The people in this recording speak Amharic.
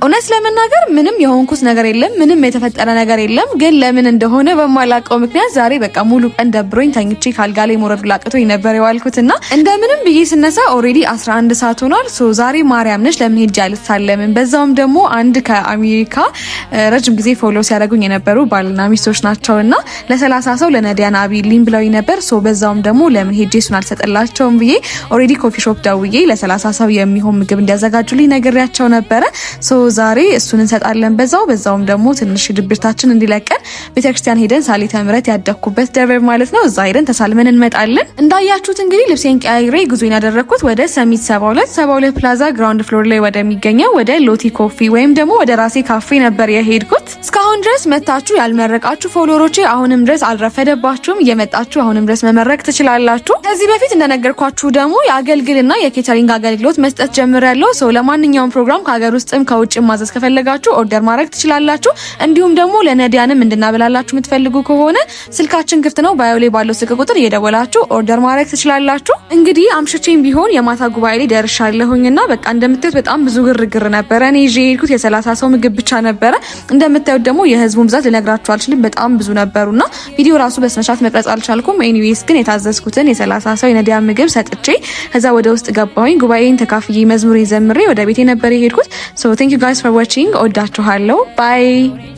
እውነት ለመናገር ምንም የሆንኩት ነገር የለም፣ ምንም የተፈጠረ ነገር የለም። ግን ለምን እንደሆነ በማላውቀው ምክንያት ዛሬ በቃ ሙሉ ቀን ደብሮኝ ተኝቼ ካልጋ ላይ መውረድ አቅቶኝ ነበር የዋልኩትና እንደምንም ብዬ ስነሳ already 11 ሰዓት ሆኗል። So ዛሬ ማርያም ነች፣ ለምን ሄጄ አልሳለምም? በዛውም ደግሞ አንድ ከአሜሪካ ረጅም ጊዜ follow ሲያደርጉኝ የነበሩ ባልና ሚስቶች ናቸውና ለ30 ሰው ለነዳያን አብይልኝ ብለውኝ ነበር። So በዛውም ደግሞ ለምን ሄጄ እሱን አልሰጥላቸውም ብዬ already coffee shop ደውዬ ለ30 ሰው የሚሆን ምግብ እንዲያዘጋጁልኝ ነግሬያቸው ነበረ። So ዛሬ እሱን እንሰጣለን። በዛውም ደግሞ ትንሽ ድብርታችን እንዲለቀን ቤተክርስቲያን ሄደን ሳሊተ ምሕረት ያደግኩበት ደብር ማለት ነው፣ እዛ ሄደን ተሳልመን እንመጣለን። እንዳያችሁት እንግዲህ ልብሴን ቀያይሬ ጉዞን ያደረግኩት ወደ ሰሚት 72 72 ፕላዛ ground floor ላይ ወደሚገኘው ወደ ሎቲ ኮፊ ወይም ደግሞ ወደ ራሴ ካፌ ነበር የሄድኩት። እስካሁን ድረስ መታችሁ ያልመረቃችሁ follower ኦቼ አሁንም ድረስ አልረፈደባችሁም። እየመጣችሁ አሁንም ድረስ መመረቅ ትችላላችሁ። ከዚህ በፊት እንደነገርኳችሁ ደግሞ የአገልግልና የ catering አገልግሎት መስጠት ጀምሬያለሁ። So ለማንኛውም ፕሮግራም ከሀገር ውስጥም ከውጭ ማዘዝ ከፈለጋችሁ order ማድረግ ትችላላችሁ። እንዲሁም ደግሞ ለነዳያንም እንድናበላላችሁ የምትፈልጉ ከሆነ ስልካችን ክፍት ነው። Bio ላይ ባለው ስልክ ቁጥር እየደወላችሁ order ማድረግ ትችላላችሁ። እንግዲህ አምሽቼም ቢሆን የማታ ጉባኤ ላይ ደርሻለሁኝና በቃ እንደምታዩት በጣም ብዙ ግርግር ነበረ። እኔ ይዤ የሄድኩት የ30 ሰው ምግብ ብቻ ነበረ። እንደምታዩት ደግሞ የህዝቡን ብዛት ልነግራችሁ አልችልም። በጣም ብዙ ነበሩና ቪዲዮ ራሱ በስነስርዓት መቅረጽ አልቻልኩም። Anyways ግን የታዘዝኩትን የ30 ሰው የነዳያን ምግብ ሰጥቼ ከዛ ወደ ውስጥ ገባሁኝ። ጉባኤን ተካፍዬ መዝሙር ዘምሬ ወደ ቤቴ ነበር የሄድኩት። So thank you guys for watching። እወዳችኋለሁ። Bye.